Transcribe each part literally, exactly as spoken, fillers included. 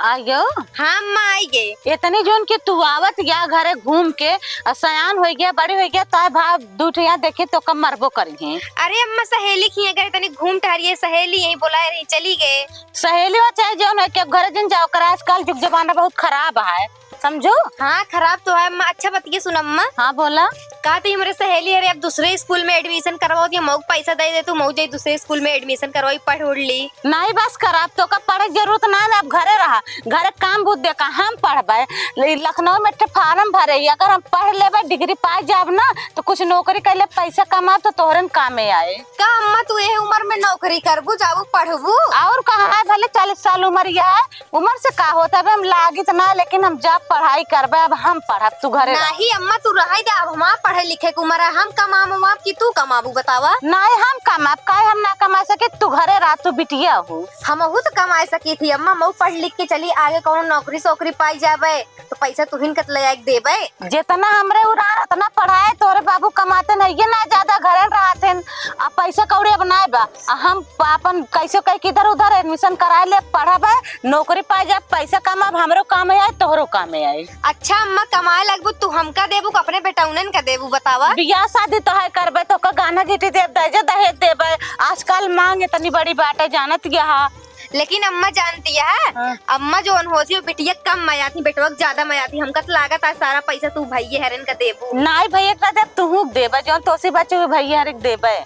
आयो। हाँ अम्मा, आई गए। इतनी जोन कि तू आवत या घरे घूम के, आ सयान होइ गया, बड़ी होइ गया, ताए भाव दू ठे यहाँ देखी तो कम मरबो करी हैं। अरे अम्मा, सहेली की अगर तनी घूम टहरिए, सहेली यहीं बोलाए रही, चली गए। सहेली हो चाहे जौन है, के घरे जिन जाओ कर, आजकल जुग जमाना बहुत खराब है, समझू? हाँ, खराब तो है अम्मा। अच्छा बतिया सुन अम्मा। हाँ बोला। का तू हमरे सहेली हरे, अब दूसरे स्कूल में एडमिशन करवाओ, या मऊ के पैसा दे दे, तू मऊ जाई दूसरे स्कूल में एडमिशन करवाई, पढ़ उड़ ली। नहीं बस कर, अब तोका पढ़े के जरूरत ना है, अब घरे रहा, घरे काम बूत देखा, हम पढ़बे। ले लखनऊ में एक ठे फार्म भरे ही, अगर हम पढ़ लेबे, डिग्री पाए जाब ना, तो कुछ नौकरी कर ले, पैसा कमाब तो तोहरे न कामे आए। का अम्मा तू एह उम्र में नौकरी करबू, जाबू पढ़बू? और कहाँ है, भले चालीस साल उम्र यह है, उम्र से का होता है, अब हम लागित ना, लेकिन हम जाब पढ़ाई करबे, अब हम पढ़ब, तू घरे रह। नहीं अम्मा, तू रहाई दे, अब हमार पढ़े लिखे के उम्र है, हम कमाम उमाम कि तू कमाबू, बतावा? नहीं, हम कमाब, काहे हम ना कमा सके, तू घरे रह, तू बिटिया हो। हमहू तो कमाए सकी थी अम्मा, मऊ पढ़ लिख के चली, आगे कौनो नौकरी सोकरी पाई जाबे, तो पैसा तुहिन कत ले आके देबे। जितना हमरे उरान उतना पढ़ाए, तोरे बाबू कमाते नहीं, ये ना ज्यादा घरे रहत हैं, अब पैसा कौड़ी अब नाय बा, आ हम अपन कैसे कह के इधर उधर एडमिशन कराए ले, पढ़बे, नौकरी पाए जाब, पैसा कमाब, हमरो काम आए, तोहरो काम आए। अच्छा अम्मा, कमाए लगबू तू हमका देबू कि अपने बेटौनन का देबू, बतावा? बियाह शादी तो है करबे, तो का गहना गीटी देब, दहेजो दहेज देबे। आजकल मांग इतनी बड़ी बाटे, जानत यहा। लेकिन अम्मा जानती है, हाँ। अम्मा जौन होती है, बिटिया कम मयाती, बेटवा के ज्यादा मयाती। हमका तो लागत है सारा पैसा तू भैया हरन का देबू। नाई भैया का देब, तू देबे, जौन तोसी बची हुई भैया हरे के देबे।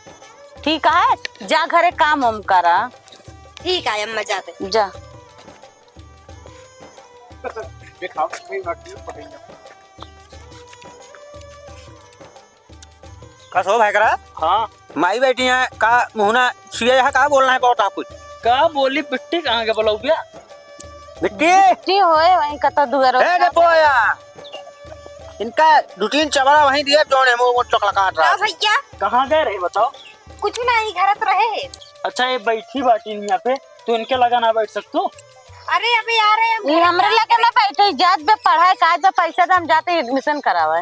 ठीक है, जा घरे काम उम करा। ठीक है अम्मा, जाते। जा। का सो भाई करा? हाँ। माई बैठी है, का मुहना सिया यहाँ का बोलना है, बहुत आप कुछ? का बोली बिट्टी, कहाँ के बोलाऊ बिया? बिट्टी? बिट्टी होए, वहीं कतो दुआरो ए, रे बोया। इनका दो तीन चबड़ा वहीं दिए, जोन है, मुंह चकला काट रहा का है। भैया? कहाँ गए रहे बताओ? कुछ नहीं, घर तो रहे हैं। अच्छा, ये बैठी बाटी यहाँ पे, तू इनके लगा ना बैठ सकतू? अरे अबे यार, हम ये घर हमरे जात लगे ना बैठे, जात बे पढ़ाई, काज बे पैसा दे, हम जाते एडमिशन करावे।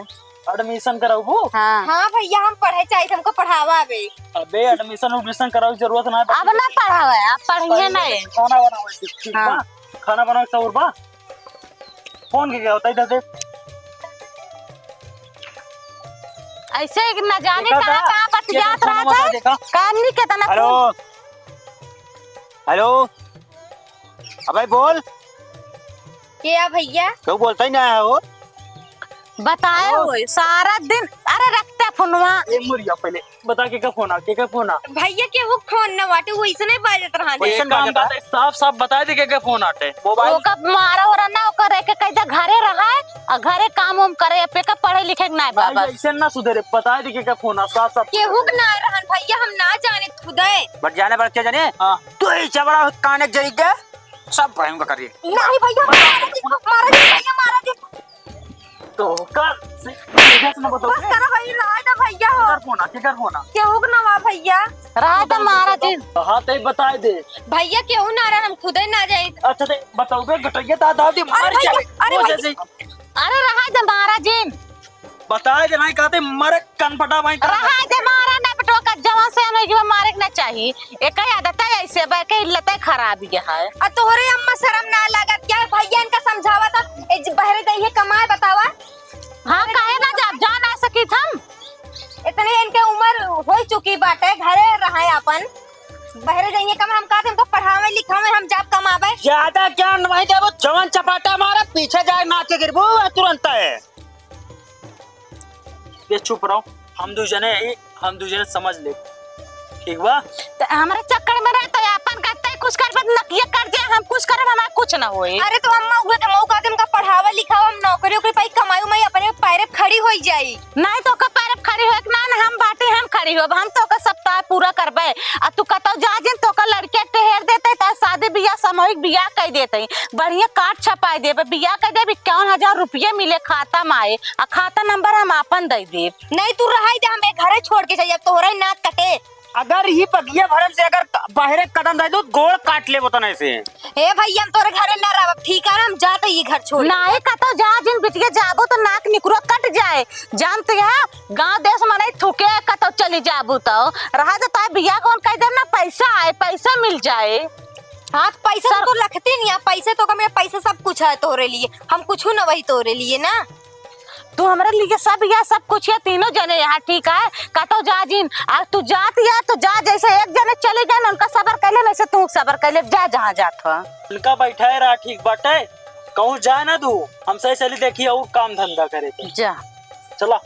एडमिशन कराऊ? हाँ। हाँ भैया, हम पढ़े चाहिए, हमको पढ़ावा अबे। अबे एडमिशन उडमिशन कराऊ जरूरत ना है। अब ना पढ़ावे, आप पढ़िए पहले नहीं। खाना बनावे सीख, ठीक हाँ। बा? खाना बनावे सौर बा? फोन के क्या होता है इधर देख। ऐसे एक न जाने देखा कहाँ था? कहाँ बतियात देखा, रहा फोन था। देखा। कामनी कितना हेलो। फोन। हेलो। अबे बोल। के या भैया? क्यों बोलता ही ना है वो? बताए ओ। होए, सारा दिन, अरे रखते फोनवा। ए मुरिया पहले बता के का फोन आ, के का फोन आ? भैया केहू फोन न बाटे, वो ऐसे नहीं बाजत रहन। वैसे एक काम बाजत बता, है। साफ साफ बता दे के का फोन आटे। मोबाइल ओका मारा ओरा ना ओकर, एक कह दे घरे रहा है, और घरे काम उम करे, पे का पढ़े लिखे के ना बा भाई, बस। ऐसे ना सुधरे, बता दे के का फोन आ, साफ साफ। केहू के ना रहन भैया, हम ना जाने खुदे। बट जाने पर क्या जाने? हाँ। तू ही चबड़ा काने जरी दे। सब पढ़ाई उनका करिए। नहीं भैया, मारा जी, मारा जी, भैया, मारा जी। तो का से, सीधा से ना बताओ बस बे। करो भाई, रहा था भैया हो। केकर फोन आ, केकर फोन आ? केहू के ना बा भैया। रहा था मारा जी। हाँ, ते बताए दे। भैया केहू ना रहा, हम खुदे ना जाए। अच्छा, ते बताओ बे, गटैया दा, दा दे, अरे मर भैया, जाए। अरे वो भैया। जैसे अरे रहा था मारा जी। बताए दे भाई, कहते मरे कनफटा भाई, कनफटा। रहा दे, मारा ना बेटवा का, जवान से नहीं, जो मारे के ना चाहिए। एक ही आदत है ऐसे बा, के लते खराब ये है। आ तोहरे अम्मा शर्म ना लागत क्या? भैया इनका समझावा था, ए, ज-, बहरे जाइए कमाए, बतावा। हाँ, काहे ना जाब, जा ना सकी हम। इतने इनके उम्र हो चुकी बाटे, घरे रहे अपन। बहरे जाइए कम, हम कहते हमको पढ़ावे लिखावे, हम जाब कमावे। ज्यादा ज्ञान नहीं देबो, जवान चपाटा मारा, पीछे जाए नाच के गिरबो तुरंत है। ये चुप रहो, हम दू जने ही, हम दू जने समझ ले, ठीक बा? त हमरे चक्कर में रहे त आपन करते कुछ करबे, नकिया कर जाए, हम कुछ करब, हमार कुछ ना होई। अरे तो अम्मा, उहे के मौका दे, हमका पढ़ावा लिखावा, हम नौकरी ओकरी पाई, कमाई उमाई, अपने पैरे पे खड़ी होई जाई। नहीं तो ओकर पैरे पे खड़ी होए के ना, ना हम बाटी, हम खड़ी होब, हम तो ओकर सप्ताह पूरा करबे। आ तू कतौ जा जिन, तो ओकर लड़के टेहर देते, त शादी बियाह, सामूहिक बियाह कर देते, बढ़िया कार्ड छपाई देबे, बियाह कर देबे, इक्यावन हजार रुपये मिले खाता में आए, आ खाता नंबर हम आपन दे देब। नहीं, तू रहाई दे, हम एक घरे छोड़ के जाइए, अब तोहरा ही नाक कटे। अगर ही बगिया भरम से अगर क-, बाहरे कदम धर दो, गोड़ काट लेबो तने से। हे भैया, हम तोरे घरे ना रहब, ठीक है ना, हम जाते ही घर छोड़ के। नाहीं कतो जा, जिन बिटिया जाबो तो नाक निकुरा कट जाए। जानते हैं, गांव देश में नहीं थूके, कतो चली जाबो तो। रहा तो ताए बियाह कौन कह दे ना, पैसा आए, पैसा मिल जाए। हाँ, तो पैसा तो सर तू रखती नहीं है, पैसे तो का मेरे पैसे सब कुछ है तोरे लिए, हम कुछ ना वही तोरे लिए ना। तू हमरे लिए सब, या सब कुछ है, तीनों जने यहाँ, ठीक है? कतौ जा जिन, आ तू जात या तो जा, जैसे एक जने चले गए ना, उनका सबर कैले, वैसे तू सबर कैले, जा जहाँ जात हो। उनका बैठाए रहा, ठीक बाटे, कहूँ जा ना तू, हम सही सही देखी और काम धंधा करे के। जा। चला।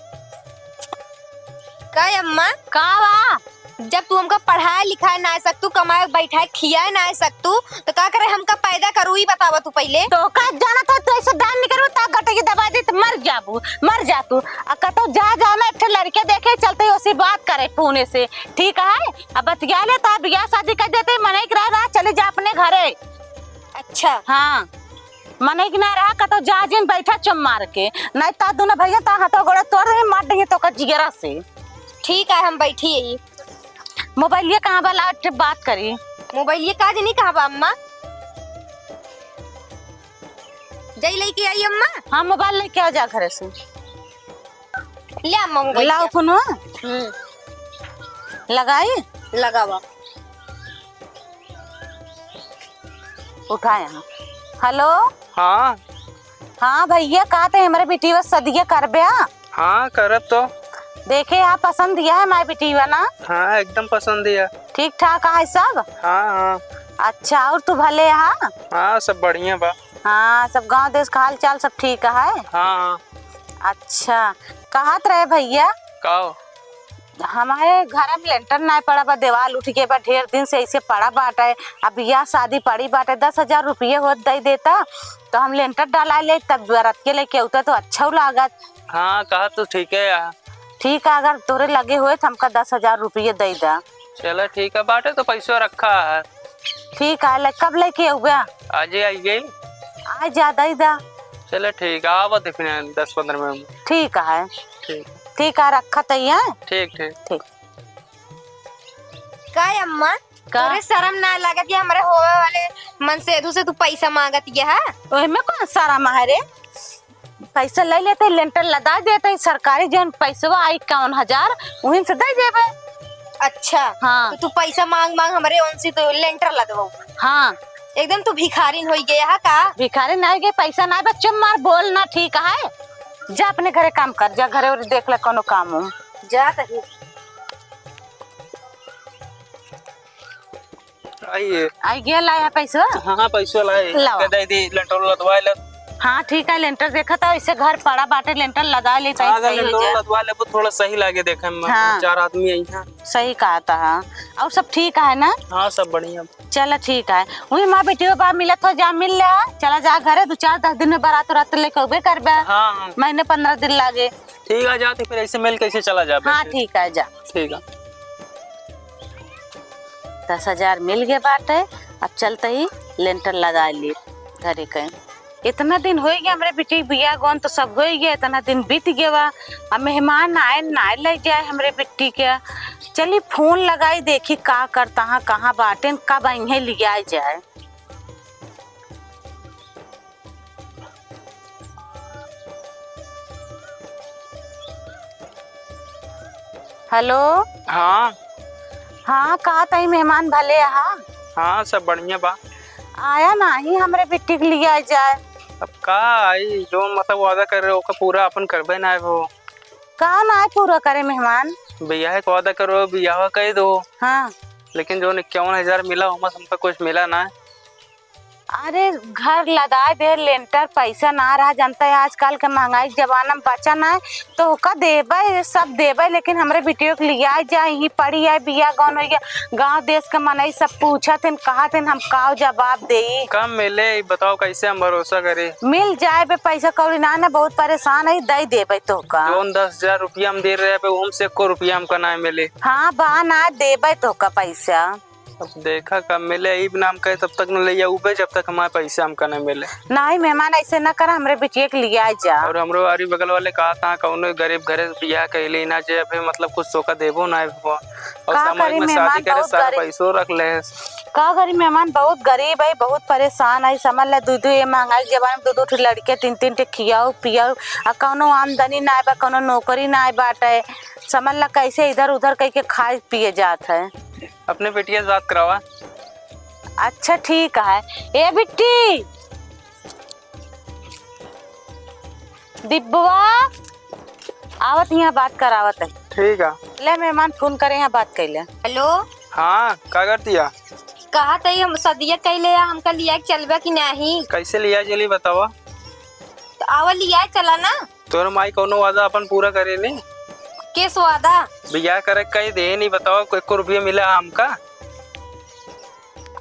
का अम्मा? का बा? जब तू हमका पढ़ाए लिखाए ना सकतू, कमाए बैठाए खियाए ना सकतू, तो का करे हमका पैदा करू, ई बतावा तू पहिले। तो का जानत हो, तू ऐसे डांड निकरबू, ता गटकी दबा दी, तो मर जाबू, मर जा तू। आ कतौ जा, जाना एक ठे लड़के देखे चलते ही उसी बात करे फोने से, ठीक है? अब बतिया ले, ता बियाह शादी कर देते, मनई के रह रहा, चले जा अपने घरे। अच्छा। हाँ। मनई के ना रहा, कतौ जा जिन बैठा चुम मार के, नहीं ता दुनो भैया ता हाथों गोड़ा तोड़ रही, मार देंगे तो का जिगरा से। ठीक है, हम बैठी यही। मोबाइलिया कहाँ बा, लाओ, एक ठे बात करी। मोबाइलिया का जनी कहाँ बा अम्मा? जाई लेके आई अम्मा। हाँ, मोबाइल लेके आ जा घरे से। ले अम्मा मोबाइल लाओ के। फोन। हम्म। लगाई? लगावा। उठाए हैं। हेलो। हाँ। हाँ भैया, का ते हमरे बिटिया सदिया करब्या? हाँ, करब तो। देखे, यहाँ पसंद दिया है माई बिटिया ना? हाँ, एकदम पसंद दिया। ठीक ठाक है सब? हाँ, हाँ। अच्छा, और तू भले है? हाँ, सब बढ़िया बा। हाँ, सब गाँव देश का हाल चाल सब ठीक है? हाँ, हाँ। अच्छा, कहत रहे भैया। का हो? हमारे घर में लेंटर नाय पड़ा बा, देवाल उठ गए बा, ढेर दिन से ऐसे पड़ा बाटे। अब बियाह शादी पड़ी बाटे, दस हजार रुपये होत दे देता तो हम लेंटर डाला ले, तब बरतिया लेके उतर तो अच्छा लागत। हाँ, कहा तू ठीक है यार। ठीक है, अगर तोरे लगे होए तो हमका दस हजार रुपये दे दा। चला ठीक है, बाटे तो पैसो रखा है। ठीक है, ले, कब लेके अउबे? आज ही आई गई। आज ज्यादा ही दा। चला ठीक है, आवा देखने दस पन्द्रह मिनट में। ठीक है। ठीक। ठीक है, रखा तैया। ठीक, ठीक। ठीक। का अम्मा? का? तोरे शरम ना लागत ये हमरे होवे वाले मनसेधु से तू पैसा मांगत ये है? ओहमे कौन शरम है रे? पैसा ले लेते, लेंटर लदा देते, सरकारी जौन पैसवा आई इक्यावन हजार, उहिन से दे देबे। अच्छा, हाँ। तो तू पैसा मांग मांग हमरे उनसे तो लेंटर लदवाऊ। हाँ। एकदम तू भिखारिन होई गया है का? भिखारिन ना होई गए, पैसा ना बच्चों मार बोल ना, ठीक है? जा अपने घरे काम कर, जा घरे और देख ले कोनो काम हो। जा तही। आइए। आई गया लाया पैसा? हाँ, हाँ, पैसा लाए। लावा। के दे दी, लेंटर लदवाए ले। हाँ, ठीक है, लेंटर देखा था, इसे घर पड़ा बाटे, लेंटर लदा ले, हाँ, अगर सही हो लेंटर जाए। लदवा लेबो, थोड़ा सही लागे देखे में, हाँ। चार आदमी आई हैं। सही कहा था, हाँ। और सब ठीक है ना? हाँ, सब बढ़िया। चला ठीक है। वही माँ बेटियों बा मिलत हो, जा मिल ले, चला जा घरे, दो चार दस दिन में बारात उरात लेके अउबे करबे। हाँ, हाँ। महीने पन्द्रह दिन लागे। ठीक है, जाते फिर ऐसे मिल कैसे चला जाबे हाँ, फिर। ठीक है, जा। ठीक है। दस हजार मिल गए बाटे, अब चलते ही लेंटर लगा ली घरे के। इतना दिन होइ गया हमरे बिटिया के बियाह गौन तो सब होइ गया, इतना दिन बीत गया बा। अब मेहमान आए ना ले जाए हमरे बिट्टी के। चली फोन लगाई देखी का करता है, कहाँ बाटेन, कब अइहें लियाए जाए। हेलो। हाँ। हाँ, का तई मेहमान भले आहा? हाँ, सब बढ़िया बा। आया नाही हमरे बिट्टी के लियाए जाए। अब का आई, जो मतलब वादा करे रहे, ओका पूरा अपन करबे ना हो। का ना पूरा करे मेहमान? बियाह के वादा करो, बियाह कह दो। हाँ। लेकिन जो इक्यावन हजार मिला, ओमा से हमका कुछ मिला ना। अरे, घर लदाए दे, लेंटर पैसा ना रहा, जनता है आजकल के महंगाई के जमाना में बचा ना है, तो ओका देबे, सब देबे, लेकिन हमरे बिटियो के लियाए जाए, यहीं पड़ी है, बियाह गौन होइ गया, गाँव देश के मनई सब पूछत हन, कहत हन, हम काव जवाब देई? कब मिले, ई बताओ, कैसे हम भरोसा करी? मिल जाए बे, पैसा कौड़ी ना, ना, बहुत परेशान है, दे देबे तोहका। जौन दस हजार रुपया हम दे रहे बे, हमसे एको रुपया हमका ना मिले। हाँ बा, ना देबे तोहका पैसा। अब देखा कब मिले, ई बिना हम कहे तब तक न ले आऊबे, जब तक हमारे पैसा हमका न मिले। नाही मेहमान, ऐसे ना कर, हमरे बिटिया के लियाए जा। और हमरो आरी बगल वाले कहा था, कौनो गरीब घरे से बियाह कैली ना, जे अभी मतलब कुछ तोका देबो ना है। और का सामान करी में मेहमान, शादी करे बहुत सारा गरीब। पैसो रख ले। का करी मेहमान, बहुत गरीब है, बहुत परेशान है। समझ ले, दू दू ये महंगाई के जमाने में दू दू ठे लड़के, तीन तीन ठे खियाओ पियाओ, आ कौनो आमदनी ना बा, कौनो नौकरी ना बाटे। समझ ला कैसे इधर उधर कह के खाए पिए जात है। अपने बिटिया से बात करावा। अच्छा ठीक है। ए बिट्टी, दिब्बवा, आवत यहाँ बात करावत है। ठीक है। ले मेहमान फोन करे, यहाँ बात कैले। हेलो। हाँ, का करतिया? कहा तई हम सदिया कैले या, हमका लिया के चलबा कि नाही? कैसे लिया चली बतावा? तो आवा लिया चला ना। तोर माई कौनो वादा अपन पूरा करे नी? किस वादा? बियाह करे कही दे नी बतावा, कोई को रुपया मिला हमका?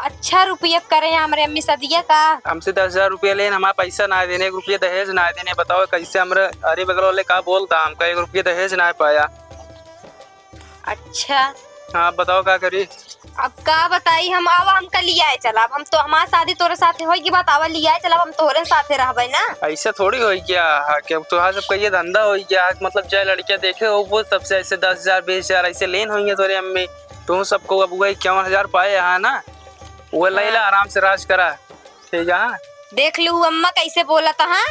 अच्छा रुपया करे हमरे अम्मी सदिया का? हमसे दस हजार रुपया लेन, हमारा पैसा ना देने, एक रुपया दहेज ना देने। बताओ कैसे हमरे अरे बगल वाले का बोलता, हमका एक रुपया दहेज ना पाया। अच्छा। हाँ, बताओ का करी? अब का बताई हम, आवा हमका लियाए चला। अब हम तो, हमार शादी तोरे साथे होई की बात, आवा लियाए चला, हम तोरे साथे रहबे ना। ऐसा थोड़ी होई क्या, हाँ, क्या तोहार सबका ये धंधा होई क्या? मतलब जाए लड़कियां देखे हो वो सबसे ऐसे दस हजार बीस हजार ऐसे लेन होइए तोरे अम्मी। तू सबको अब वही इक्यावन हजार पाए यहाँ ना, वो लैला हाँ। आराम से राज करा, ठीक है? देख लू अम्मा कैसे बोलत, हाँ?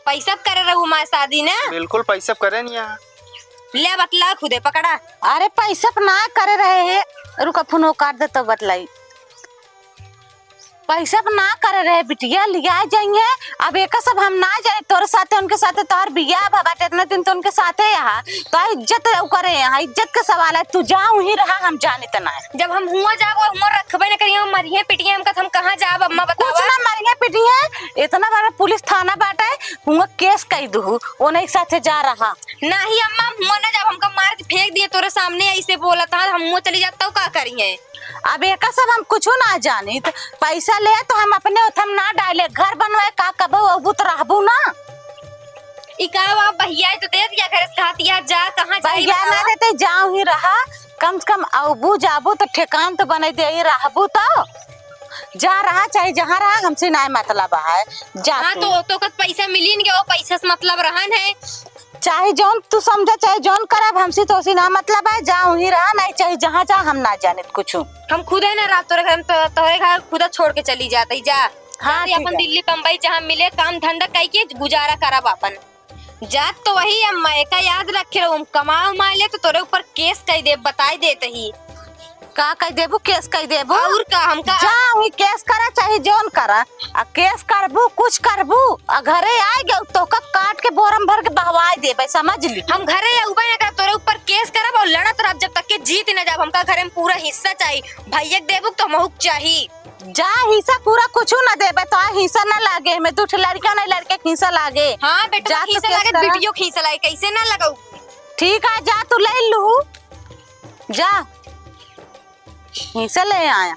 पैसा प करे रहू हमार शादी ना? बिल्कुल पैसा प करे नहीं यहाँ। ले बतला खुदे पकड़ा। अरे पैसा प ना करे रहे है, रुका फोन काट दे तो बतलाई। पैसा प ना करे रहे बिटिया, लिया जाइए। अब एक सब हम ना जाए तोरे साथे, उनके साथे तोहर बियाह भा बाटे, इतने दिन तो उनके साथे यहाँ, तो इज्जत उ करे यहाँ, इज्जत के सवाल है। तू जा वहीं रहा, हम जानित ना है। जब हम हुआ जाब, हुआ रखबे न करिए, हम मरिए पिटिए, हमका हम कहाँ जाब अम्मा कुछ बतावा? ना मरिए पिटिए, इतना बड़ा पुलिस थाना बाटे, हुआ केस कई दुहु, ओने एक साथे जा रहा। नाही अम्मा, हम हुआ ना जाब, हमका मार के फेंक दिए तोरे सामने, ऐसे बोलत हा, हम हुआ चली जाब तो का करिए? अब एका सब हम कुछु ना जानित। पैसा ले तो हम अपने ओथम ना डाले, घर बनवाए का कबहू अबू तो रहबू ना। ई का बा, भैया तो दे दिया घर से, कहा दिया जा, कहाँ जाई भैया ना बतावा? देते, जाओ ही रहा, कम से कम अबू जाबू तो ठेकान तो बने दे ही रहबू तो। जा रहा, चाहे जहाँ रहा, हमसे ना मतलब है, जा हाँ, तू। तो, तो कत पैसा मिली न गया, वो पैसा से मतलब रहन है। चाहे जौन तू समझा, चाहे जौन करब, हमसे तो उसी ना मतलब है, जा वहीं रहा, नहीं चाहे जहाँ जा, हम ना जानित कुछु। हम खुदे ना रात तोरे घर में, तो, तोरे घर खुदा छोड़ के चली जात ही, जा। हाँ, जाते ठीक अपन है। दिल्ली, बम्बई, जहाँ मिले काम धंधा कई के गुजारा करब अपन। जात तो वही अम्मा, एका याद रखे रहो, हम कमा उमा ले तो तोरे ऊपर केस कई देब, बताई देत ही। का कई देबू, केस कई देबू? और का, हमका जा, वही केस करा, चाहे जौन करा। आ केस करबू, कुछ करबू, आ घरे आए गए, तोका काट के बोरम भर के बहवाए देबे, समझ ली। हम घरे अउबे ना करब, तोरे ऊपर केस करब और लड़त रहब, जब तक के जीत ना जाब। हमका घरे में पूरा हिस्सा चाही, भैया के देबू तो हमहू के चाही। जा, हिस्सा पूरा कुछु ना देबे, तो आ हिस्सा ना लागे, हमें दू ठे लड़कियां नहीं, लड़के के हिस्सा लागे। हाँ बेटा, जा, तू हिस्सा केस लागे, करा। बिटियो के हिस्सा लागे, कैसे ना लगाऊ? ठीक है, जा, तू ले लू, जा, हिस्सा ले आया।